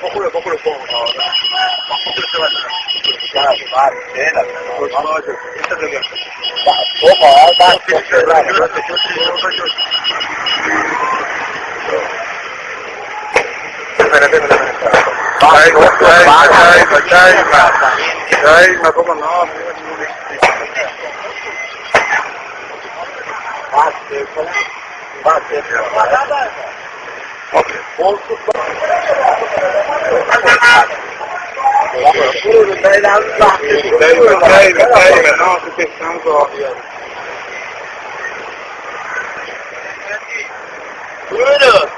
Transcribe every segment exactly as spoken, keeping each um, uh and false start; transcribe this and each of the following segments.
بخور، بخور، بخور. بخور، بخور. بخور، بخور. بابا، بس. دایما، دایما، دایما، دایما، دایما، بابا، نه یاپیرسین؟ بس، بس. دایما، دایما، دایما، نه یاپیرسین؟ بویورون.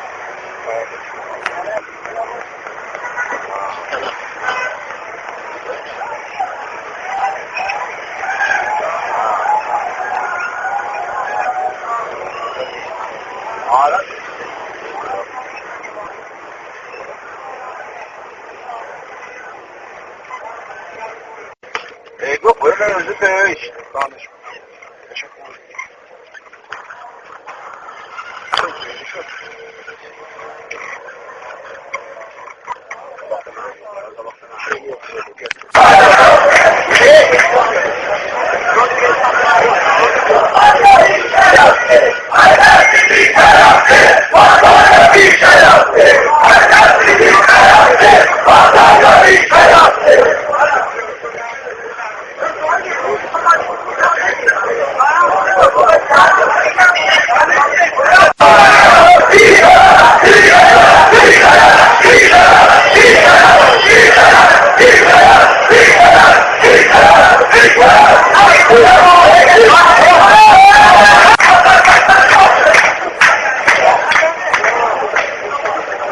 ائ، یوخ، بویورون، اؤزو دؤیوش. دانیش.